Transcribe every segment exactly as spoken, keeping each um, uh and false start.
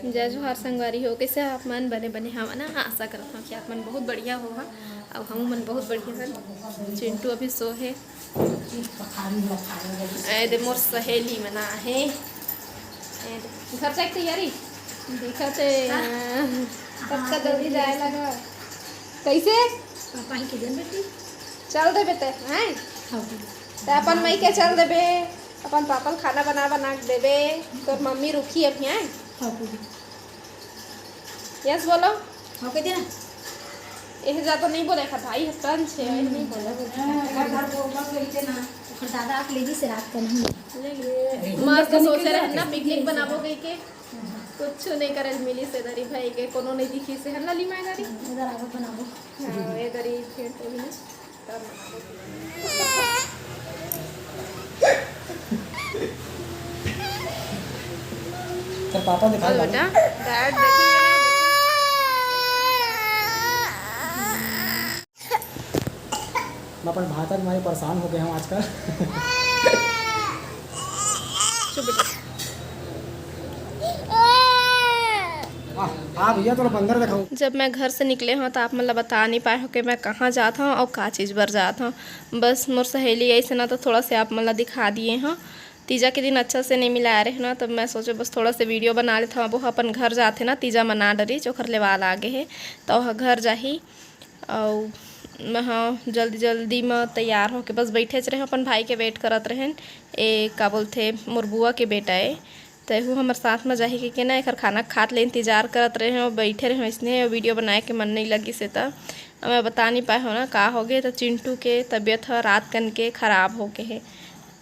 जय जोहार संगवारी हो, कइसे आप मन? बने बने हव ना? आशा करत हव कि आप मन बहुत बढ़िया होहा। अउ हमू मन बहुत बढ़िया हन। चिंटू अभी सो हे। ए दे मोर सहेली मन आहे। ए दे, घर जाए के तैयारी दिखत हे। कतका जल्दी जाए लगा। कइसे? पापा ही के देन बेटी। चल देबे ते, हैं? हाँ, बेटी। ते अपन मई के चल देबे, अपन पापा ल खाना बना बना के देबे। तोर मम्मी रुकही अभी, हैं? हाँ, बेटी। यस बोलो। हाँ, कह देना। एह जा तो नहीं बोले, खा भाई हत्तन छे, नहीं बोले। हाँ, घर, घर को बस वही थे ना। ओकर दादा आके ले गिस रात का नहीं। मस्त सोचे रहे ना, पिकनिक बनाबो कहि के। कुछ नहीं करे मिलिस ए दरी भाई के, कोनो नहीं दिखिस हे, है ना लीमा ए दरी? इधर आबो बनाबो। हाँ, ए दरी फिर तो भी ना, तब बनाबो। तेरे पापा दिखा चल बेटा, डैड देखेंगे ना। मैं अपन भाषा के मारे परेशान हो गया हूँ आजकल। चुप बेटा। आ, आ भैया, तोला बंदर दिखाऊं। जब मैं घर से निकले हव, त आप मन ला बता नहीं पाए हव कि मैं कहाँ जात हव अउ का चीज़ बर जात हव। बस मोर सहेली अइसे ना, तो थोड़ा से आप मन ला दिखा दिए हव। तीजा के दिन अच्छा से नहीं मिलाए रहे ना, तब मैं सोचे बस थोड़ा से वीडियो बना लेत हव। अब वो अपन घर जाथे ना, तीजा मना डरिस, ओखर ले वाला आगे हे, त ओह घर जाही। अउ मैं ह जल्दी जल्दी म तैयार होके बस बैठेच रहें, अपन भाई के वेट करत रहें। ए का बोलथे, मोर बुआ के बेटा ए, त एहू हमर साथ म जाही कहिके ना, एखर खाना खात ले इंतजार करत रहें अउ बैठे रहें अइसने, अउ वीडियो बनाए के मन नहीं लगिस हे त। अब मैं बता नहीं पाए हव ना का होगे, त चिंटू के तबीयत ह रात कन के खराब होगे हे।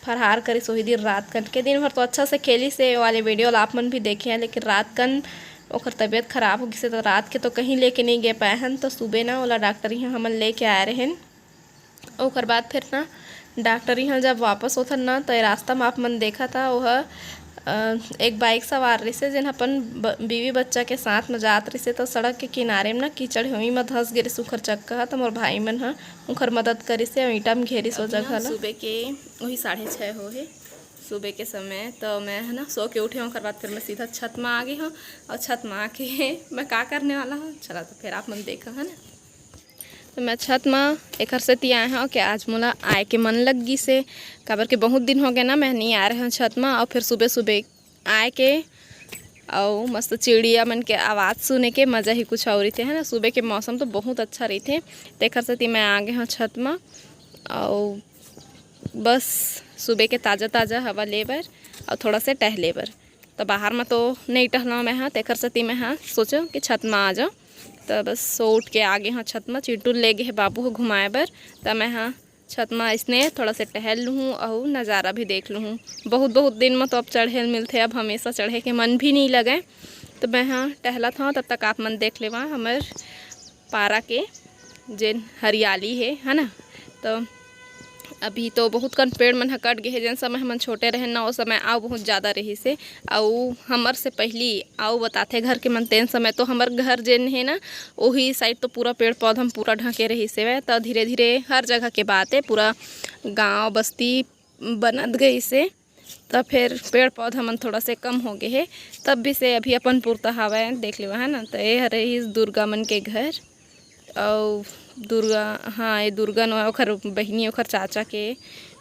फरहार करिस ओही दिन रात कन के, दिन भर तो अच्छा से खेलिस हे, वाले वीडियो ला आप मन भी देखे हैं, लेकिन रात कन ओकर तबीयत खराब हो गिस हे, त रात के तो कहीं लेके नहीं गे पाए हन। त सुबह ना ओला डॉक्टर इहाँ हमन लेके आए रहेन। ओकर बाद फिर ना डॉक्टर इहाँ जब वापस होथन ना, त ए रास्ता म आप मन देखत हा, ओह, अ, एक बाइक सवार रहिसे, जेन अपन ब-, बीवी बच्चा के साथ म जात रहिसे, त सड़क के किनारे म ना कीचड़ हे, ओही म धस गे रहिस ओखर चक्का ह। त मोर भाई मन ह ओखर मदद करिसे अउ ईंटा म घेरिस ओ जगह ला। सुबह के वही साढ़े छः हो हे, सुबह के समय। त मैं ह ना सो के उठे हूँ, ओकर बाद फिर मैं सीधा छत म आ गे हूँ। अउ छत म आके मैं का करने वाला हूँ, चला तो फिर आप मन देखा, है ना। तो मैं छत म एकर सेती आए हव कि आज मोला आए के मन लग गिस हे, काबर के बहुत दिन हो गए ना, मैं नहीं आ रहे हव छत म। अउ फिर सुबह सुबह आए के अउ मस्त चिड़िया मन के आवाज़ सुने के मज़ा ही कुछ और रहिथे, है ना। सुबह के मौसम तो बहुत अच्छा रहिथे, तेकर सेती मैं आ गे हव छत म। अउ बस सुबह के ताज़ा ताज़ा हवा ले बर अउ थोड़ा से टहले बर। त बाहर म तो नहीं टहलव मैं ह, तेकर सेती मैं ह सोचेंव कि छत म आ जाओ। त बस सो उठ के आ गे हव छत म, चिंटू ले गे हे बाबू ह घुमाए बर। त मैं ह छत म अइसने थोड़ा से टहल लूहूँ अउ नज़ारा भी देख लूहूँ। बहुत बहुत दिन म तो अब चढ़े ल मिलथे, अब हमेशा चढ़े के मन भी नहीं लगे। त मैं ह टहलत हव, तब तक आप मन देख लेवा हमर पारा के जेन हरियाली हे, है ना। तो अभी तो बहुत कन पेड़ मन ह कट गे हे, जेन समय हमन छोटे रहेन ना, ओ समय अउ बहुत ज़्यादा रहिस हे। अउ हमर से पहिली अउ बताथे घर के मन, तेन समय तो हमर घर जेन हे ना, ओही साइड तो पूरा पेड़ पौधा म पूरा ढके रहिस हेवय। त धीरे धीरे हर जगह के बात हे, पूरा गांव बस्ती बनत गइस हे। त फेर पेड़ पौधा मन थोड़ा से कम हो गे हे, तब भी से अभी अपन पुरता हावय, देख लेवा, है ना। त ए हर रहिस दुर्गा मन के घर, अउ दुर्गा, हाँ, ये दुर्गा नोय, ओखर बहिनी, ओखर चाचा के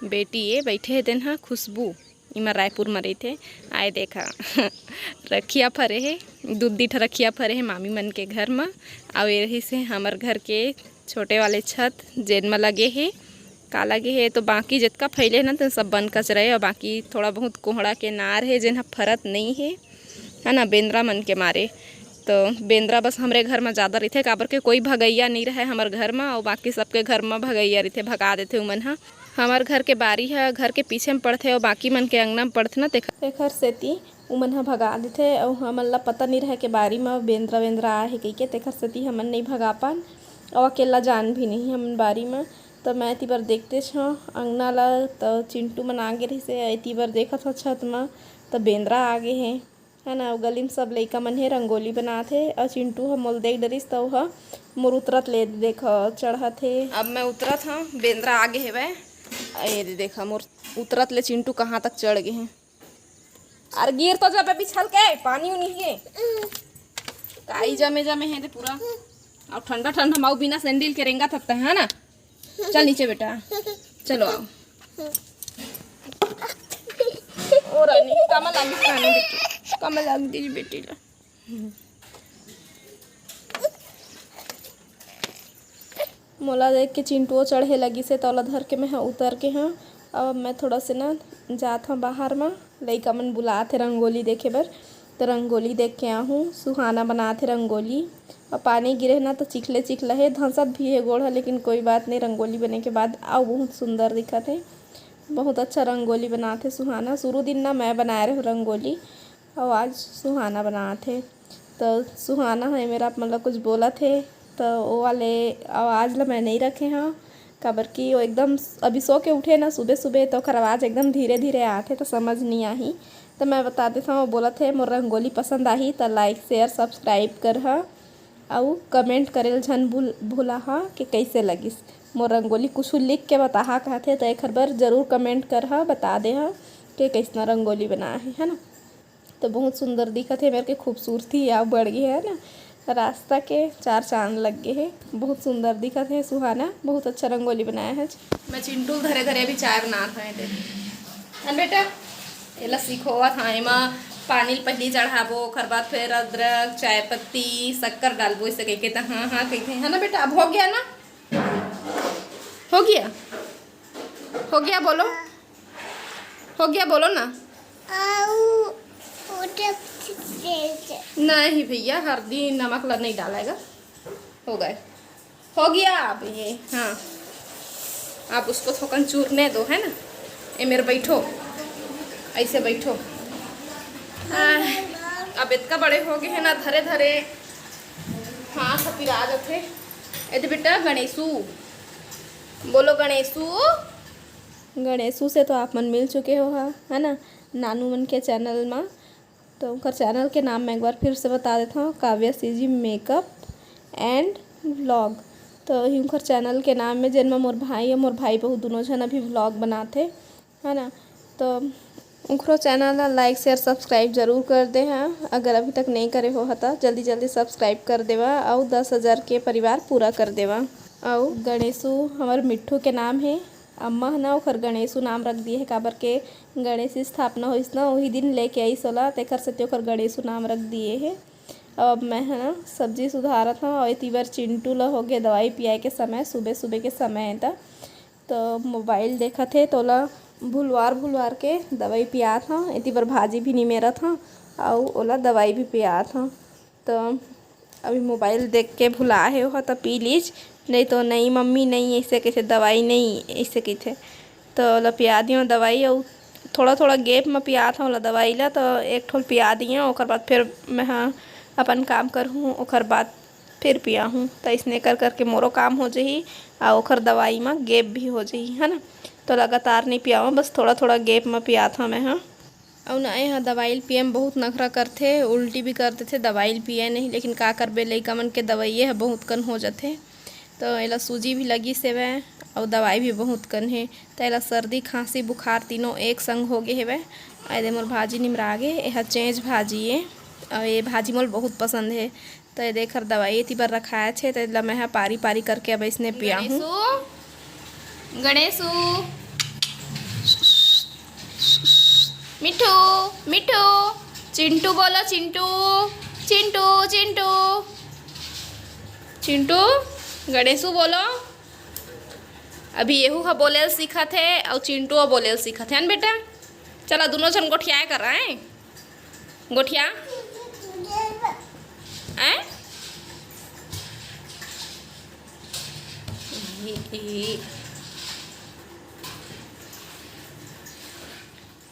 बेटी ए, बैठे हे तेन ह, खुशबू, इमा रायपुर म रहिथे। आए देखा, रखिया फरे हे, दू दी ठा रखिया फरे हे मामी मन के घर म। अउ ये रहिस हे हमर घर के छोटे वाले छत, जेन म लगे हे, का लगे हे, तो बाकी जतका फैले हे ना, तेन सब बन कचरा हे, अउ बाकी थोड़ा बहुत कोहड़ा के नार हे, जेन ह फरत नई हे, है ना, बेंदरा मन के मारे। तो बेंदरा बस हमरे घर म ज़्यादा रहिथे, काबर के कोई भगैया नई रहय हमर घर म, अउ बाकी सबके घर म भगैया रहिथे, भगा देथे उमन ह। हमर घर के बारी ह घर के पीछे म पड़थे, अउ बाकी मन के अंगना म पड़थे ना, तेखर, तेखर सेती उमन ह भगा देथे, अउ हमन ला पता नई रहय के बारी म बेंदरा वेंदरा आहे कहिके, तेखर सेती हमन नई भगा पान, अउ अकेला जान भी नहीं हमन बारी म। त मैं एती बर देखतेच हव अंगना ला, त चिंटू मन आगे रहिसे, एती बर देखत हव छत म, त बेंदरा आगे हे, है ना। अउ गली म सब लइका मन हे, रंगोली बनात हे, अउ चिंटू ह मोल देख डरिस, त ओह मोर उतरत ले देख चढ़त हे। अब मैं उतरत हव, बेंदरा आगे हेवय। ए दे देखा, मोर उतरत ले चिंटू कहाँ तक चढ़ गे हे। अरे गिर तो जबे बिछल के, पानी उनी हे। काई जमे जमे हे ते पूरा। अउ ठंडा ठंडा माऊ बिना सैंडल के रेंगत हस ते, है ना? चल नीचे बेटा, चलो आओ। ओ रानी, कामा लागिस रानी बेटी, कामा लागिस बेटी ला। मोला देख के चिंटुओ चढ़े लगिस हे, त ओला धर के मैं ह उतर के हंव। अब मैं थोड़ा से ना जात हंव बाहर म, लइका मन बुलात हे रंगोली देखे बर, त रंगोली देख के आहूं। सुहाना बनात हे रंगोली, अउ पानी गिरे हे ना, त चिखले चिखला हे, धंसत भी हे गोड़ ह, लेकिन कोई बात नहीं, रंगोली बने के बाद अउ बहुत सुंदर दिखत हे। बहुत अच्छा रंगोली बनात हे सुहाना। शुरू दिन ना मैं बनाए रहेंव रंगोली, अउ आज सुहाना बनात हे। त सुहाना ह, ए मेर आप मन ला कुछ बोलत हे, त ओ वाले आवाज ला मैं नइ रखे हंव, काबर कि ओ एकदम अभी सो के उठे ना सुबह सुबह, त ओकर आवाज एकदम धीरे धीरे आत हे, त समझ नइ आही। त मैं बता देत हंव, ओ बोलत हे, "मोर रंगोली पसंद आही, त like, share, subscribe करहा, अउ comment करे ल झन भूल-, भूलाहा कि कइसे लगिस मोर रंगोली।" कुछु लिख के बताहा कहत हे, त एखर बर जरूर comment करहा, बता देहा कि कइसना रंगोली बनाए हे, है ना? तो बहुत सुंदर दिखत हे, मेर के खूबसूरती आ बढ़ गे हे ना, रास्ता के चार चांद लग गे हे। बहुत सुंदर दिखत हे सुहाना, बहुत अच्छा रंगोली बनाया है। मैं चिंटू ल धरे धरे अभी चाय बनात हंव एदे। अन बेटा, एला सिखोवत हंव, एमा पानी ल पहिली चढ़ाबो, ओकर बाद फिर अदरक, चाय पत्ती, शक्कर डालबो, ऐसे कहिके त हाँ हाँ कहिथे, है ना बेटा? अब हो गया ना, हो गया, हो गया बोलो। हो गया, बोलो ना। आऊ, वो जब से नहीं भैया, हल्दी नमक ला नहीं डालेगा। हो गए, हो गया। अब ये, हाँ, आप उसको थोकन चूरने दो, है ना। ए मेर बैठो, ऐसे बैठो। हाँ, अब इतका बड़े हो गए हैं ना, धरे धरे हाथ पिरा जाथे। ए दे बेटा, गणेशू, बोलो गणेशू। गणेशू से तो आप मन मिल चुके हो हा, है ना, नानू मन के चैनल मा। तो उनकर चैनल के नाम मैं एक बार फिर से बता देता हूँ, Kavya CG makeup and vlog. तो ही उनकर चैनल के नाम में, जेन म मोर भाई और मोर भाई बहू दोनों झन अभी व्लॉग बनाथे, है ना। तो उनकरो चैनल ला लाइक, शेयर, सब्सक्राइब जरूर कर दे हा। अगर अभी तक नहीं करे हो हा, त जल्दी जल्दी सब्सक्राइब कर देवा और दस हज़ार के परिवार पूरा कर देवा। और गणेशू हमर मिट्ठू के नाम है। अम्मा ह ना ओखर गणेशू नाम रख दिए हे, काबर के गणेश स्थापना होइस ना, वही दिन लेके आइस ओला, तेखर सेती ओखर गणेशू नाम रख दिए हे। अब मैं ह ना सब्जी सुधारत हव, और एती बर चिंटू ल होगे दवाई पियाए के समय, सुबह सुबह के समय हे त, तो मोबाइल देखत हे, तो ओला भुलवार भुलवार के दवाई पियात हव। एती बर भाजी भी निमेरत हव, और ओला दवाई भी पियात हव। तो अभी मोबाइल देख के भुला हे, ओहा तो पी लीच, नहीं तो नहीं मम्मी, नहीं ऐसे कैसे दवाई, नहीं ऐसे कैसे। तो ओला पिया दियो दवाई, और थोड़ा थोड़ा गैप में पियात हूँ ओला दवाई ला। तो एक ठोल पिया दियो, ओकर बाद फिर मैं ह अपन काम करहूँ, ओकर बाद फिर पियाहूँ। तो इसने कर करके मोरो काम हो जाही, और ओकर दवाई में गैप भी हो जाही, है ना। तो लगातार नहीं पियावा, बस थोड़ा थोड़ा गैप में पियात हूँ मैं ह। अउ ना एहा दवाई ल पिए म बहुत नखरा करथे, उल्टी भी कर देथे, दवाई ल पिए नहीं, लेकिन का करबे, लइका मन के दवाइये ह बहुत कन हो जथे। तो एला सूजी भी लगिस हेवय, अउ दवाई भी बहुत कन हे। त एला सर्दी, खांसी, बुखार तीनों एक संग हो गे हेवय। अउ एदे मोर भाजी निमरा गे, एहा चेंज भाजी ए, अउ ये भाजी मोला बहुत पसंद हे। त ये देख हर दवाई एती बर रखाय छे, त एला मैं ह पारी पारी करके अब अइसने पियाहूँ। गणेशू, गणेशू, मिठू, मिठू, चिंटू बोलो, चिंटू, चिंटू, चिंटू, चिंटू, गणेशू बोलो। अभी एहू ह बोले ल सीखत हे, अउ चिंटू ह बोले ल सीखत हे, है न बेटा? चला, दोनों झन गोठियाए कर आए। गोठिया? आए?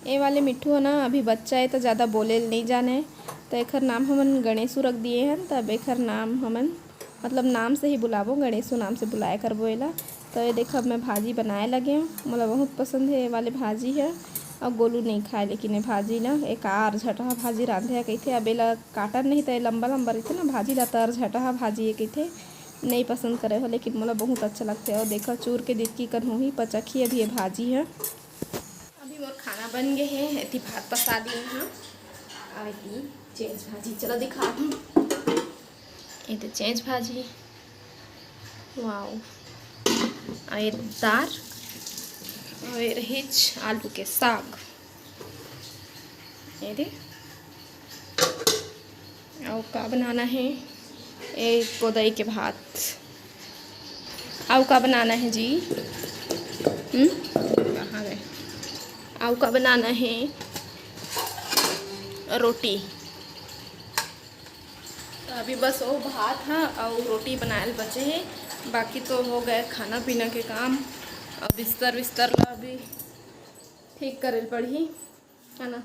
ए वाले मिट्ठू ह ना, अभी बच्चा ए, त ज़्यादा बोले ल नइ जानय, त एखर नाम हमन गणेशू रख दिए हन। त अब एखर नाम हमन, मतलब, नाम से ही बुलाबो, गणेशू नाम से बुलाया करबो एला। त ये देख, अब मैं भाजी बनाए लगे हूँ, मोला बहुत पसंद हे ये वाले भाजी ह। अउ गोलू नइ खाए लेकिन ये भाजी ला, एक आर झटहा भाजी रांधे ह कहिथे। अब एला काटन नहीं त ये लंबा लंबा रहिथे ना भाजी ला, त आर झटहा भाजी ये कहिथे, नइ पसंद करे हो, लेकिन मोला बहुत अच्छा लगथे। अउ देखो, चूर के दिक्की कन होही, पचकही अभी ये भाजी ह। अभी मोर खाना बन गे हे, एती भात पसा दिन ह। अउ एती चेंच भाजी, चलो दिखात हूँ। ये तो चेंच भाजी, वाओ। अउ ये दार, अउ ये रहिच आलू के साग। ये दे, अउ का बनाना हे? एक कोदई के भात। अउ का बनाना हे जी? हम्म? कहाँ गए? अउ का बनाना हे? रोटी। तो अभी बस वो भात ह अउ रोटी बनायल बचे हे, बाकी तो हो गए खाना पीना के काम। अब बिस्तर विस्तर ला अभी ठीक करे ल पड़ही, है ना।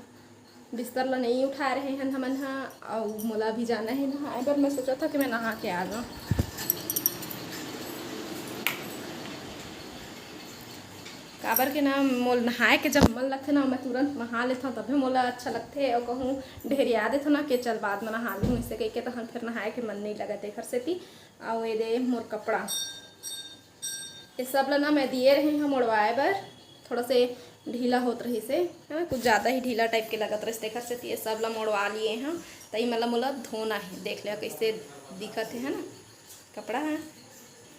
बिस्तर ला नहीं उठाए रहे हन हमन ह, अउ मोला अभी जाना हे नहाए बर। मैं सोचा था कि मैं नहा के आ जाऊँ। काबर के ना, मोल नहाए के जब मन लगथे ना, मैं तुरंत नहा लेथव, तभे मोला अच्छा लगथे। अउ कहूँ ढेरिया देथव ना के चल बाद में नहा लूँ, इसे कहिके तहन फिर नहाए के मन नहीं लगत एखर सेती। अउ ये दे मोर कपड़ा, ये सब ला ना मैं दिए रहे हूँ मोड़वाए बर, थोड़ा से ढीला होत रहिस हे, है ना, कुछ ज़्यादा ही ढीला टाइप के लगत रहिस, तेखर सेती ये सब ला मोड़वा लिए हूँ। त ई मतलब मोला धोना हे, देख लिया कैसे दिखत हे, है ना, कपड़ा ह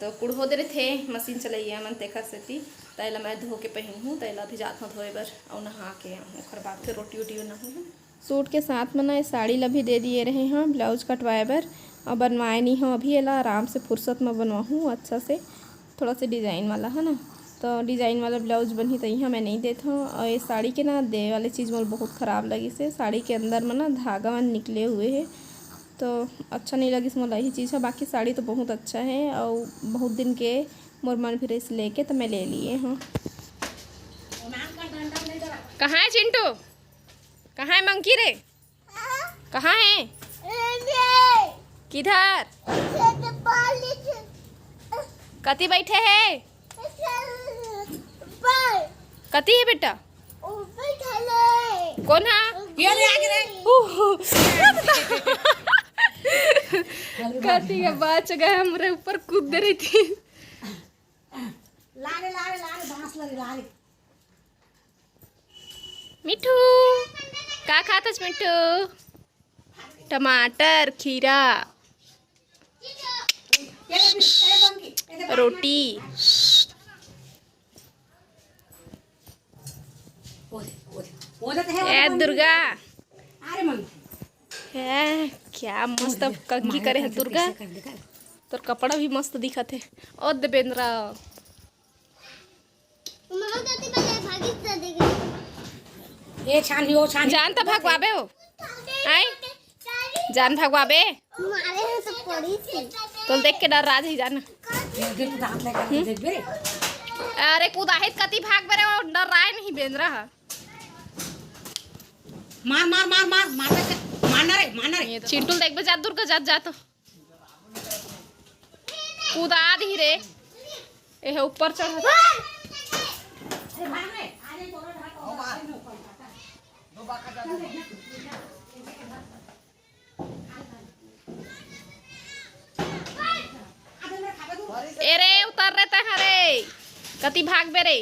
तो कुड़हो दे रहिथे मशीन चलइया मन, तेखर सेती त एला मैं धो के पहिनहूँ। त एला अभी जात हूँ धोए बर, अउ नहा के आहूँ, ओखर बाद फिर रोटी वोटी बनाहूँ। सूट के साथ में ना ये साड़ी ला भी दे दिए रहे हव ब्लाउज कटवाए बर, अउ बनवाए नी हव अभी, एला आराम से फुर्सत में बनवाहूँ अच्छा से, थोड़ा से डिजाइन वाला, है ना। तो डिजाइन वाला ब्लाउज बनही त इहाँ मैं नहीं देत हव। अउ ये साड़ी के ना दे वाले चीज़ मोला बहुत खराब लगिस हे, साड़ी के अंदर में ना धागा मन निकले हुए हे, तो अच्छा नहीं लगिस मोला यही चीज़ ह। बाकी साड़ी तो बहुत अच्छा हे, अउ बहुत दिन के मोर मन फिर इस लेके तो मैं ले लिए हव। कहाँ है चिंटू? कहाँ है मंकी रे? कहाँ है? किधर? कति बैठे है? कति है बेटा? कौन है? ये ले आगे रे। उह। कति के बाच गए, हमरे ऊपर कूद दे रही थी। लागे, लागे, लागे, बांस लगे, लागे। मिठू, का खात हस मिठू? टमाटर, खीरा, रोटी। ए दुर्गा, ए, क्या मस्त कंघी करे है दुर्गा। तोर कपड़ा भी मस्त दिखत है। ओ देवेंद्रा, ए छानही, ओ छानही। जान त भगवाबे हो। आय? जान भगवाबे। मारे हो तो पड़ी थी। तोल देख के डर राज ही जाना। ये देख, दांत लगा के देख बे रे। अरे कूद आहे त कति भाग बे रे, वो डर राय नहीं बेंदरा हा। मार, मार, मार, मार, मार, मार, मारना रे, मारना रे। चिंटू ल देखबे, जा दुर्गा, जा, जा तो। कूदा दिही रे। एहे ऊपर चढ़त। ए रे, उतर रे तहाँ रे। कति भागबे रे?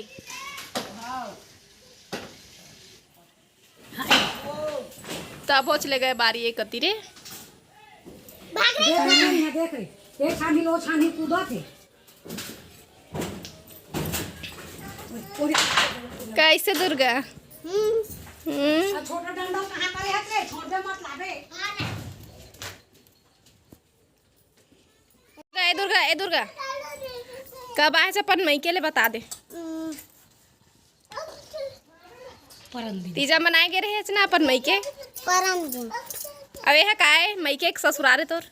तब पहुँच ले गए बारी एक कति रे। भाग रे। देख रे, यहाँ देख रे। एक छानी, लो छानी कूदत हे। कैसे दुर्गा? हम्म। हम्म। आ छोटा डंडा कहाँ करे है रे? छोड़ दे, मत लाबे। ए दुर्गा, ए दुर्गा, कब आए अपन मइके ले बता दे। हम्म। परन दिन। तीजा मनाए गे रहे ना अपन मइके? परन दिन। अब यह का है, मइके एक ससुरार है तोर?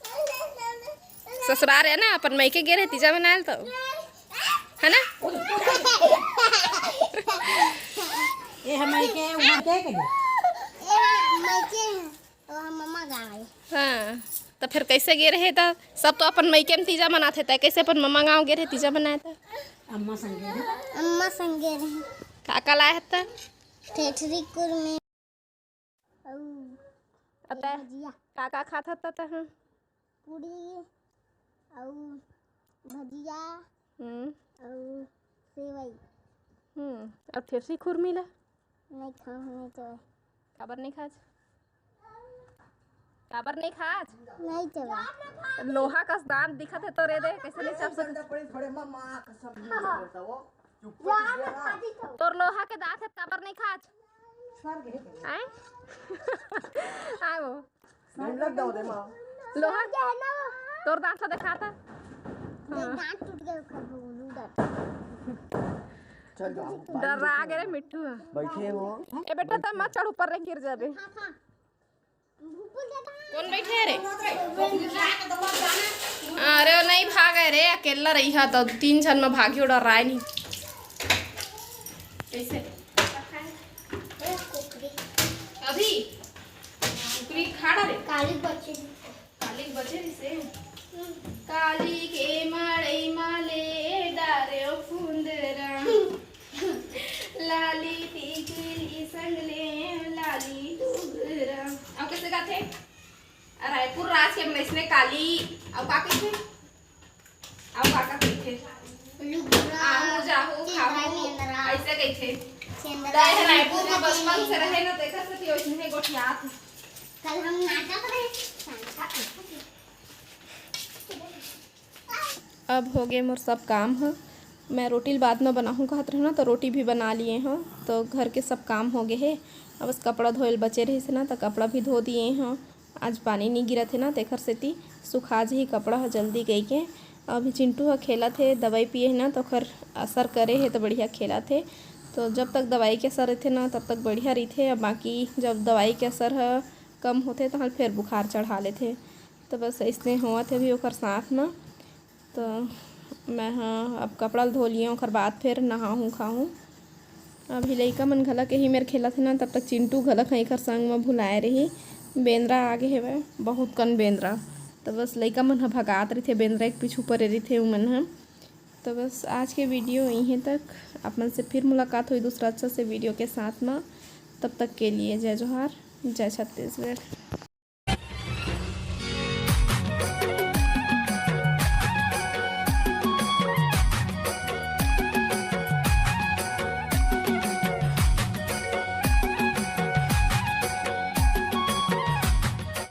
ससुरार है ना, अपन मइके गे रहे तीजा मनाए ल तो, है ना? ये हम मइके, वहाँ के के? ये मइके हैं। तो हम मम्मा गाँव आए। हाँ, तो फिर कैसे गे रहे? तो सब तो अपन मइके में तीजा मनाथे, तै कैसे अपन मम्मा गाँव गे रहे तीजा मनाए? तो अम्मा संगे रहे। अम्मा संगे रहे। का का लाए हत? ठेठरी, कुरमी, अउ अतः भजिया। का का खात हत तह? पूरी अउ भजिया। हम्म। अउ सेवई। हम्म। अउ ठेठरी खुरमी ला? नहीं खाऊँ, नहीं तो। काबर नहीं खाच? काबर नहीं खाच? नहीं चबा। लोहा कस दांत दिखत हे तोर, दे कैसे नहीं चब सकत? तोर लोहा के दांत हे, काबर नहीं खाच? आए? आए वो। लोहा के है ना वो। तोर दांत ला दिखाता। दांत टूट गए ओकर, बोलू डर। डरा गे रे मिट्ठू। बैठे हो। ए बेटा, तब मत चढ़, ऊपर रे गिर जाबे। कौन बैठे हे रे? अरे वो नहीं भागे रे, अकेला रही हा तो तीन झन में भागी उड़ा राय नहीं। कैसे? अभी कुकरी खाड़ा रे। काली बच्चे काली बचे से। काली के मड़ई मा ले डारे फुंदरा। लाली टिकली संग ले लाली डुगरा। अब कैसे गाथे? रायपुर राज के मनई ने काली। अब का कहिथे? अब का का कहिथे? आहू जाहू खाहू। ऐसे कहिथे। दाई ह रायपुर में बचपन से रहे ना, तेकर से ओइसने गोठियात। कल हम नाटक रहे। अब हो गए मोर सब काम ह। मैं रोटी ल बाद में बनाहूँ कहत रहे ना, तो रोटी भी बना लिए हँ। तो घर के सब काम हो गए हे। अब बस कपड़ा धोए ल बचे रहिस ना, तो कपड़ा भी धो दिए हँ। आज पानी नहीं गिरत हे ना, तेखर सेती सुखा जही कपड़ा ह जल्दी गई के। अभी चिंटू ह खेलत हे, दवाई पिए हे ना, तो ओखर असर करे हे, तो बढ़िया खेलत हे। तो जब तक दवाई के असर रहिथे ना, तब तक बढ़िया रहिथे। अब बाकी जब दवाई के असर ह कम होथे, तहाँ फिर बुखार चढ़ा लेथे। तो बस ऐसने होवत हे अभी ओकर साथ में। तो मैं ह अब कपड़ा ल धो लिए, ओकर बाद फिर नहाहूँ खाहूँ। अभी लइका मन घलक यही मेर खेलत हे ना, तब तक चिंटू घलक ह एकर संग म भुलाए रही। बेंदरा आगे हेवय, बहुत कन बेंदरा। तो बस लइका मन ह भगात रहिथे, बेंदरा के पीछू परे रहिथे उमन ह। तो बस आज के वीडियो यहीं तक। आप मन से फिर मुलाकात होई दूसरा अच्छा से वीडियो के साथ में। तब तक के लिए जय जोहार, जय छत्तीसगढ़।